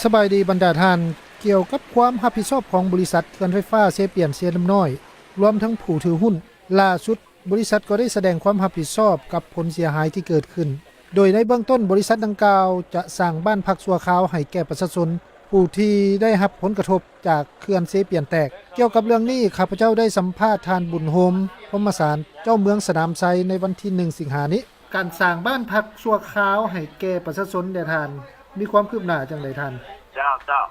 ສະບາຍດີບັນດາທ່ານ, ກ່ຽວກັບຄວາມຮັບຜິດຊອບຂອງບໍລິສັດເຂື່ອນໄຟຟ້າເຊປຽນເຊນ້ຳນ້ອຍ ລວມທັງຜູ້ຖືຫຸ້ນ, ຫຼ້າສຸດບໍລິສັດກໍໄດ້ສະແດງຄວາມຮັບຜິດຊອບກັບຜົນເສຍຫາຍທີ່ເກີດຂຶ້ນ, ໂດຍໃນເບື້ອງຕົ້ນບໍລິສັດດັ່ງກ່າວຈະສ້າງບ້ານພັກຊົ່ວຄາວໃຫ້ແກ່ປະຊາຊົນຜູ້ທີ່ໄດ້ຮັບຜົນກະທົບຈາກເຂື່ອນເຊປຽນແຕກ. ກ່ຽວກັບເລື່ອງນີ້ ຂ້າພະເຈົ້າໄດ້ສຳພາດທ່ານ ບຸນໂຮມ ພົມມະສານ ເຈົ້າເມືອງສະໜາມໄຊ ໃນວັນທີໜຶ່ງ ສິງຫານີ້. ການສ້າງບ້ານພັກຊົ່ວຄາວໃຫ້ແກ່ປະຊາຊົນແດ່ທ່ານ ມີຄວາມຄືບໜ້າຈັ່ງໃດທ່ານ? ເຈົ້າ ເຈົ້າ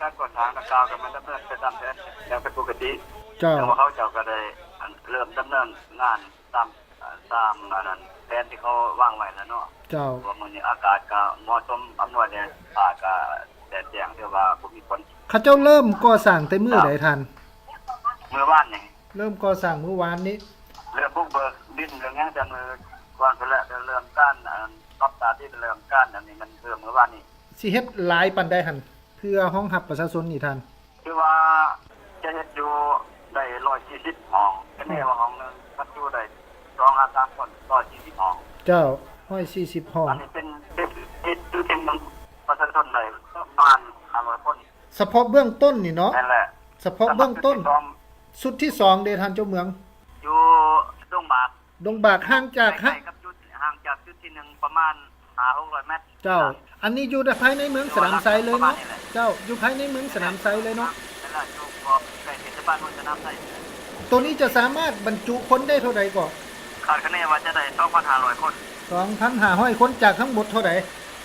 ການກໍ່ສ້າງດັ່ງກ່າວກໍແມ່ນດຳເນີນໄປຕາມແຜນຢ່າງເປັນປົກກະຕິ. ເຈົ້າ ແຕ່ວ່າເຂົາເຈົ້າກໍໄດ້ ອັນ ເລີ່ມດຳເນີນງານຕາມ ເອີ່ ຕາມ ອັນນັ້ນ ແຜນທີ່ເຂົາວາງໄວ້ແລ້ວເນາະ. ເຈົ້າ ເພາະວ່າມື້ນີ້ອາກາດກໍເໝາະສົມອຳນວຍແດ່ ຟ້າກໍແດດແຈ້ງ ຖືວ່າບໍ່ມີຝົນ. ເຂົາເຈົ້າເລີ່ມກໍ່ສ້າງແຕ່ມື້ໃດທ່ານ? ເມື່ອວານນີ້. ເລີ່ມກໍ່ສ້າງມື້ວານນີ້. ເລີ່ມບຸກເບີກດິນເລື່ອງຫຍັງແຕ່ມື້ກ່ອນພຸ້ນແຫຼະ, ເລີ່ມການ ອັນ ປັບຕາດິນ ເລີ່ມການອັນນີ້ມັນເລີ່ມມື້ວານນີ້. ຊິເຮັດຫຼາຍປານໃດຫັ້ນ ເພື່ອຮອງຮັບປະຊາຊົນນີ້ທ່ານ? ຄືວ່າຈະເຮັດຢູ່ໄດ້ຮ້ອຍສີ່ສິບຫ້ອງ, ຄະເນວ່າຫ້ອງໜຶ່ງບັນຈຸໄດ້ສອງຫາສາມຄົນ, ຮ້ອຍສີ່ສິບຫ້ອງ. ເຈົ້າ ຮ້ອຍສີ່ສິບຫ້ອງ. ອັນນີ້ເປັນ ເປັນ ເປັນຈຸດທີ່ໜຶ່ງ ປະຊາຊົນໄດ້ປະມານຫ້າຮ້ອຍຄົນ. ສະເພາະເບື້ອງຕົ້ນນີ້ເນາະ? ແມ່ນແຫຼະ. ສະເພາະເບື້ອງຕົ້ນ. ສຳລັບຈຸດທີ່ສອງ. ຊຸດທີສອງເດທ່ານເຈົ້າເມືອງ? ຢູ່ດົງບາກ. ດົງບາກ ຫ່າງຈາກ ໃກ້ໆກັບຈຸດ ຫ່າງຈາກຈຸດທີໜຶ່ງປະມານຫ້າຫົກຮ້ອຍແມັດ. ເຈົ້າ ອັນນີ້ຢູ່ພາຍໃນເມືອງສະໜາມໄຊເລີຍເນາະ? ເຈົ້າ ຢູ່ພາຍໃນເມືອງສະໜາມໄຊເລີຍເນາະ? ແມ່ນແຫຼະ ຢູ່ ກໍໃກ້ເທດສະບານເມືອງສະໜາມໄຊ. ໂຕນີ້ຈະສາມາດບັນຈຸຄົນໄດ້ເທົ່າໃດກໍ? ຄາດຄະເນວ່າຈະໄດ້ສອງພັນຫ້າຮ້ອຍຄົນ. ສອງພັນຫ້າຮ້ອຍຄົນ ຈາກທັງໝົດເທົ່າໃດ?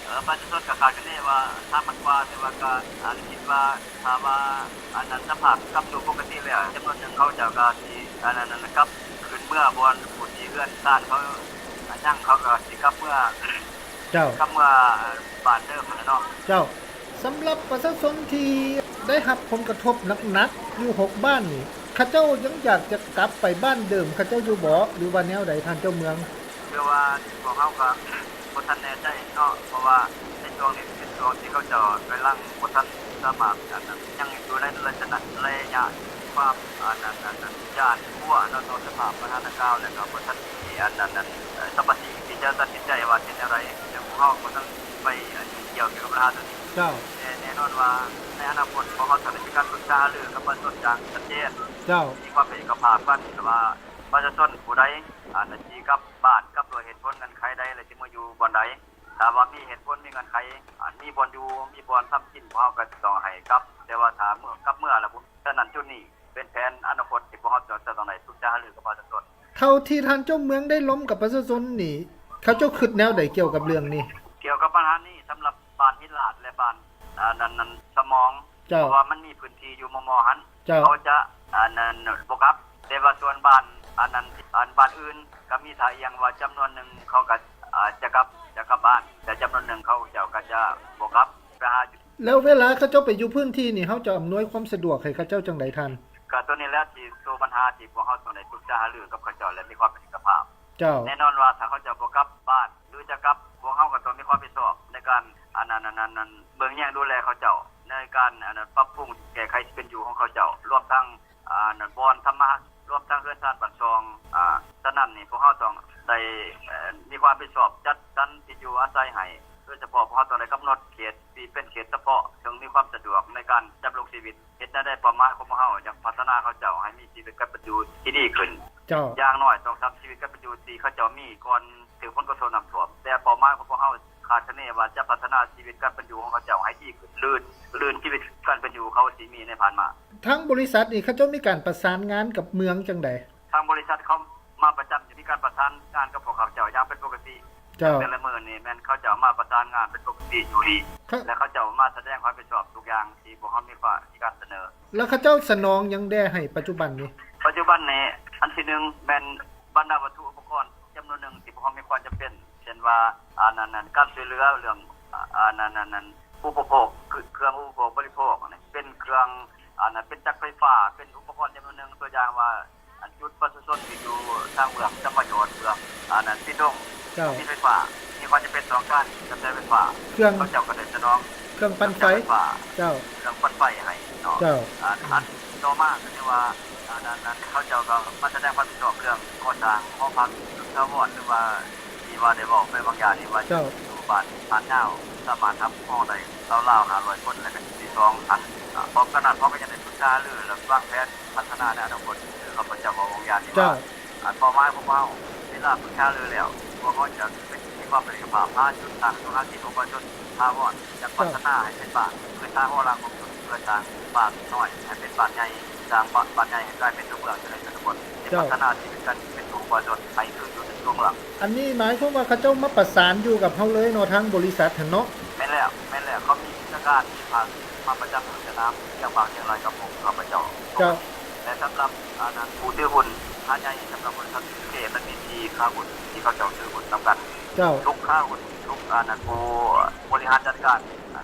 ເອີ ປະຊາຊົນກໍຄາດຄະເນວ່າສາມພັນກວ່າ, ແຕ່ວ່າກໍ ອັນ ຄິດວ່າ ຖ້າວ່າ ອັນນັ້ນ ສະພາບກັບສູ່ປົກກະຕິແລ້ວ ຈຳນວນໜຶ່ງເຂົາເຈົ້າກໍຊິ ອັນນັ້ນ ກັບຄືນເມືອບ່ອນຜູ້ທີ່ເຮືອນຊານເຂົາຍັງ ເຂົາກໍຊິກັບເມືອ. ເຈົ້າ ກັບເມືອບ້ານເດີມຫັ້ນແຫຼະເນາະ. ເຈົ້າ ສຳລັບປະຊາຊົນທີ່ໄດ້ຮັບຜົນກະທົບໜັກໆຢູ່ຫົກບ້ານນີ້ ເຂົາເຈົ້າຍັງຢາກຈະກັບໄປບ້ານເດີມເຂົາເຈົ້າຢູ່ບໍ່ ຫຼືວ່າແນວໃດທ່ານເຈົ້າເມືອງ? ຄືວ່າພວກເຮົາກໍບໍ່ທັນແນ່ໃຈເນາະ, ເພາະວ່າໃນຊ່ວງນີ້ເປັນຊ່ວງທີ່ເຂົາເຈົ້າກຳລັງບໍ່ທັນສາມາດ ອັນນັ້ນ ຍັງຢູ່ໃນໄລຍະ ໄລຍະຄວາມ ອັນນັ້ນ ອັນນັ້ນ ຢ້ານກົວເນາະ ຕໍ່ສະພາບບັນຫາດັ່ງກ່າວ, ແລ້ວກໍບໍ່ທັນມີ ອັນນັ້ນ ອັນ ສຳມະຕິທີ່ຈະຕັດສິນໃຈວ່າເຮັດແນວໃດ, ແຕ່ພວກເຮົາບໍ່ທັນໄປ ອັນ ຫຍຸ້ງກ່ຽວກ່ຽວກັບບັນຫາໂຕນີ້. ເຈົ້າ ແຕ່ແນ່ນອນວ່າໃນອະນາຄົດ ພວກເຮົາຕ້ອງໄດ້ມີການປຶກສາຫາລືກັບປະຊາຊົນຢ່າງຊັດເຈນ. ເຈົ້າ ມີຄວາມເປັນເອກະພາບກັນ ແຕ່ວ່າປະຊາຊົນຜູ້ໃດ ອັນ ທີ່ກັບ ບ້ານກັບດ້ວຍເຫດຜົນເງື່ອນໄຂໃດ ແລະ ຊິມາຢູ່ບ່ອນໃດ. ຖ້າວ່າມີເຫດຜົນ ມີເງື່ອນໄຂ ອັນ ມີບ່ອນຢູ່ ມີບ່ອນທຳກິນ ພວກເຮົາກໍຕ້ອງໃຫ້ກັບ, ແຕ່ວ່າຖ້າເມືອ ກັບເມືອແລ້ວ ບໍ່ ສະນັ້ນ ຈຸດນີ້ເປັນແຜນອະນາຄົດທີ່ພວກເຮົາຈະ ຈະຕ້ອງໄດ້ປຶກສາຫາລືກັບປະຊາຊົນ. ເທົ່າທີ່ທ່ານເຈົ້າເມືອງໄດ້ລົມກັບປະຊາຊົນນີ້ ເຂົາເຈົ້າຄິດແນວໃດກ່ຽວກັບເລື່ອງນີ້? ກ່ຽວກັບບັນຫານີ້ ສຳລັບບ້ານຫີນລາດ ແລະ ບ້ານ ອັນ ອັນ ອັນ ສະໝອງ ເຈົ້າ ເພາະວ່າມັນມີພື້ນທີ່ຢູ່ມໍ່ໆຫັ້ນ. ເຈົ້າ ເຂົາຈະ ອັນນັ້ນ ບໍ່ກັບ, ແຕ່ວ່າສ່ວນບ້ານ ອັນນັ້ນ ອັນ ບ້ານອື່ນກໍມີທ່າອ່ຽງວ່າຈຳນວນໜຶ່ງເຂົາກໍ ອາ ຈະກັບ ຈະກັບບ້ານ, ແຕ່ຈຳນວນໜຶ່ງເຂົາເຈົ້າກໍຈະບໍ່ກັບໄປຫາ. ແລ້ວເວລາເຂົາເຈົ້າໄປຢູ່ພື້ນທີ່ນີ້ ເຮົາຈະອຳນວຍຄວາມສະດວກໃຫ້ເຂົາເຈົ້າຈັ່ງໃດທ່ານ? ກໍໂຕນີ້ແຫຼະທີ່ໂຕບັນຫາທີ່ພວກເຮົາຕ້ອງໄດ້ປຶກສາຫາລືກັບເຂົາເຈົ້າ ແລະ ມີຄວາມເປັນເອກະພາບ. ເຈົ້າ ແນ່ນອນວ່າຖ້າເຂົາເຈົ້າບໍ່ກັບບ້ານ ຫຼື ຈະກັບ ພວກເຮົາກໍຕ້ອງມີຄວາມຮັບຜິດຊອບໃນການ ອັນນັ້ນ ອັນນັ້ນ ອັນ ເບິ່ງແຍງດູແລເຂົາເຈົ້າ ໃນການ ອັນນັ້ນ ປັບປຸງແກ້ໄຂທີ່ເປັນຢູ່ຂອງເຂົາເຈົ້າ ລວມທັງ ອັນນັ້ນ ບ່ອນທຳມາ ລວມທັງເຮືອນຊານບ້ານຊ່ອງ. ອາ ສະນັ້ນນີ້ ພວກເຮົາຕ້ອງໄດ້ ເອີ ມີຄວາມຮັບຜິດຊອບຈັດສັນທີ່ຢູ່ອາໄສໃຫ້, ໂດຍສະເພາະພວກເຮົາຕ້ອງໄດ້ກຳນົດເຂດທີ່ເປັນເຂດສະເພາະ ເຊິ່ງມີຄວາມສະດວກໃນການດຳລົງຊີວິດ. ເຫດແນວໃດເປົ້າໝາຍຂອງພວກເຮົາ ຢາກພັດທະນາເຂົາເຈົ້າໃຫ້ມີຊີວິດການເປັນຢູ່ທີ່ດີຂຶ້ນ. ເຈົ້າ ຢ່າງໜ້ອຍສອງສາມຊີວິດການເປັນຢູ່ທີ່ເຂົາເຈົ້າມີກ່ອນຖືກຜົນກະທົບນ້ຳຖ້ວມ, ແຕ່ເປົ້າໝາຍຂອງພວກເຮົາຄາດຄະເນວ່າຈະພັດທະນາຊີວິດການເປັນຢູ່ຂອງເຂົາເຈົ້າໃຫ້ດີຂຶ້ນ, ລື່ນ ລື່ນຊີວິດການເປັນຢູ່ເຂົາທີ່ມີໃນຜ່ານມາ. ທາງບໍລິສັດນີ້ເຂົາເຈົ້າມີການປະສານງານກັບເມືອງຈັ່ງໃດ? ທາງບໍລິສັດເຂົາມາປະຈຳ ມີການປະສານງານກັບພວກຂ້າພະເຈົ້າຢ່າງເປັນປົກກະຕິ. ເຈົ້າ ແຕ່ລະມື້ນີ້ແມ່ນເຂົາເຈົ້າມາປະສານງານເປັນປົກກະຕິຢູ່ດີ ແລະ ເຂົາເຈົ້າມາສະແດງຄວາມຮັບຜິດຊອບທຸກຢ່າງທີ່ພວກເຮົາມີ ມີການສະເໜີ. ແລ້ວເຂົາເຈົ້າສະໜອງຫຍັງແດ່ໃຫ້ປັດຈຸບັນນີ້? ປັດຈຸບັນນີ້ ອັນທີໜຶ່ງແມ່ນບັນດາວັດຖຸອຸປະກອນຈຳນວນໜຶ່ງທີ່ພວກເຮົາມີຄວາມຈຳເປັນ ເຊັ່ນວ່າ ອັນນັ້ນ ອັນ ການຊ່ວຍເຫຼືອເລື່ອງ ອັນນັ້ນ ອັນ ອັນ ອຸປະໂພກ ເຄື່ອງອຸປະໂພກບໍລິໂພກ ເປັນເຄື່ອງ ອັນນັ້ນ ເປັນຈັກໄຟຟ້າ ເປັນອຸປະກອນຈຳນວນໜຶ່ງ ຕົວຢ່າງວ່າ ອັນ ຈຸດປະຊາຊົນທີ່ຢູ່ທາງເບື້ອງສຳມະໂຍດ ເບື້ອງ ອັນນັ້ນ ປີດົງ ເຈົ້າ ມີໄຟຟ້າ ມີຄວາມຈຳເປັນຕ້ອງການກະແສໄຟຟ້າ ເຄື່ອງ ເຂົາເຈົ້າກໍໄດ້ສະໜອງ ເຄື່ອງປັ່ນໄຟ ເຄື່ອງປັ່ນໄຟໃຫ້ເນາະ. ເຈົ້າ ອັນ ອັນຕໍ່ມາກໍຄືວ່າ ອັນນັ້ນ ອັນ ເຂົາເຈົ້າກໍມາສະແດງຄວາມຮັບຜິດຊອບເລື່ອງກໍ່ສ້າງຫໍພັກຈຸດຖາວອນ ຫຼືວ່າທີ່ວ່າໄດ້ເວົ້າໄປບາງຢ່າງນີ້ວ່າ ເຈົ້າ ຢູ່ ບ້ານຫາດຍາວ ສາມາດຮັບຮອງໄດ້ລາວໆຫ້າຮ້ອຍຄົນ ແລະກະສິບສອງ ຄັນ. ພ້ອມກັນນັ້ນ ເຮົາກະຍັງໄດ້ປຶກສາຫາລື ແລະວາງແຜນພັດທະນາໃນອະນາຄົດ ຄືຂ້າພະເຈົ້າເວົ້າວ່າງຢ່າງນີ້ ເຈົ້າ ວ່າ ອັນເປົ້າໝາຍຂອງພວກເຮົາ ເວລາປຶກສາຫາລືແລ້ວ ພວກເຮົາຈະເປັນ ມີຄວາມເປັນເອກະພາບ ຫາຈຸດຕັ້ງສູນຫາທີ່ອົບພະຍົບຖາວອນ ຈະພັດທະນາໃຫ້ເປັນບ້ານ ເພື່ອທາງຮອງຫຼັງຂອງຊຸມ ເພື່ອສ້າງບ້ານນ້ອຍໃຫ້ເປັນບ້ານໃຫຍ່ ສ້າງບ້ານໃຫຍ່ໃຫ້ກາຍເປັນຕົວເມືອງ ຈະໄດ້ເປັນຕົວ ຈະພັດທະນາທີ່ເປັນການເປັນຕົວອົບພະຍົບໃຫ້ຄືຢູ່ໃນຕົວເມືອງ. ອັນນີ້ໝາຍຄວາມວ່າເຂົາເຈົ້າມາປະສານຢູ່ກັບເຮົາເລີຍເນາະ ທາງບໍລິສັດຫັ້ນເນາະ? ແມ່ນແລ້ວ ແມ່ນແລ້ວ ເຂົາມີວິຊາການທີ່ພາມາປະຈຳຢູ່ສະໜາມ ວຽງວາງວຽງລາຍກັບພວກຂ້າພະເຈົ້າ ເຈົ້າ ແລະສຳລັບ ອັນນັ້ນ ຜູ້ຖືຫຸ້ນຮາຍໃຫຍ່ສຳລັບບໍລິສັດ ເອເອັມເອັນບີຊີ ຄ້າຫຸ້ນທີ່ເຂົາເຈົ້າຖືຫຸ້ນນຳກັນ ເຈົ້າ ທຸກຄ້າຫຸ້ນ ທຸກ ອັນນັ້ນ ຜູ້ບໍລິຫານຈັດການ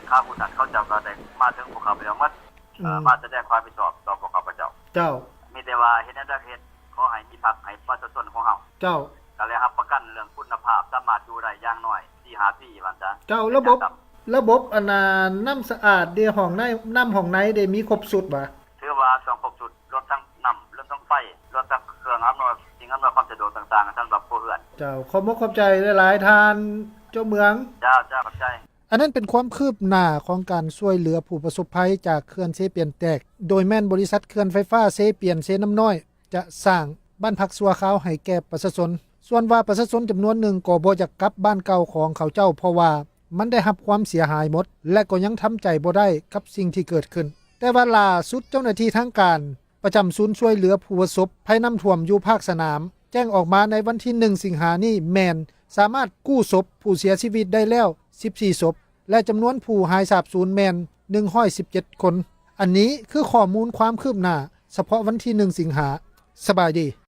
ຄ້າຫຸ້ນນັ້ນ ເຂົາເຈົ້າກະໄດ້ມາເຖິງພວກຂ້າພະເຈົ້າໝົດ ອືມ ມາສະແດງຄວາມຮັບຜິດຊອບຕໍ່ພວກຂ້າພະເຈົ້າ ເຈົ້າ ມີແຕ່ວ່າເຮັດແນວໃດກະເຮັດ ຂໍໃຫ້ມີພັກໃຫ້ປະຊາຊົນຂອງເຮົາ ເຈົ້າ ກະໄດ້ຮັບປະກັນເລື່ອງຄຸນນະພາບ ສາມາດຢູ່ໄດ້ຢ່າງໜ້ອຍ ສີ່ຫ້າປີວ່າຊັ້ນຊະ ເຈົ້າ ລະບົບ ລະບົບ ອັນນ່າ ນ້ຳສະອາດເດ ຫ້ອງໃນ ນ້ຳຫ້ອງໃນເດ ມີຄົບຊຸດຫວາ? ຖືວ່າຕ້ອງຄົບຊຸດ ລວມທັງນ້ຳ ລວມທັງໄຟ ລວມທັງເຄື່ອງອຳນວຍ ສິ່ງອຳນວຍຄວາມສະດວກຕ່າງໆ ສຳລັບຄົວເຮືອນ. ເຈົ້າ ຂອບມຸກຂອບໃຈຫຼາຍໆ ທ່ານເຈົ້າເມືອງ. ເຈົ້າ ເຈົ້າ ຂອບໃຈ. ອັນນັ້ນເປັນຄວາມຄືບໜ້າຂອງການຊ່ວຍເຫຼືອຜູ້ປະສົບໄພຈາກເຂື່ອນເຊປຽນແຕກ ໂດຍແມ່ນບໍລິສັດເຂື່ອນໄຟຟ້າເຊປຽນ-ເຊນ້ຳນ້ອຍ ຈະສ້າງບ້ານພັກຊົ່ວຄາວໃຫ້ແກ່ປະຊາຊົນ. ສ່ວນວ່າປະຊາຊົນຈຳນວນໜຶ່ງກໍບໍ່ຢາກກັບບ້ານເກົ່າຂອງເຂົາເຈົ້າ ເພາະວ່າມັນໄດ້ຮັບຄວາມເສຍຫາຍໝົດ ແລະກໍຍັງທຳໃຈບໍ່ໄດ້ກັບສິ່ງທີ່ເກີດຂຶ້ນ. ແຕ່ວ່າລ່າສຸດເຈົ້າໜ້າທີ່ທາງການ ປະຈຳສູນຊ່ວຍເຫຼືອຜູ້ປະສົບໄພນ້ຳຖ້ວມຢູ່ພາກສະໜາມ ແຈ້ງອອກມາໃນວັນທີໜຶ່ງ ສິງຫານີ້ແມ່ນ ສາມາດກູ້ສົບຜູ້ເສຍຊີວິດໄດ້ແລ້ວສິບສີ່ສົບ ແລະຈຳນວນຜູ້ຫາຍສາບສູນແມ່ນໜຶ່ງຮ້ອຍສິບເຈັດຄົນ. ອັນນີ້ຄືຂໍ້ມູນຄວາມຄືບໜ້າສະເພາະວັນທີໜຶ່ງ ສິງຫາ. ສະບາຍດີ.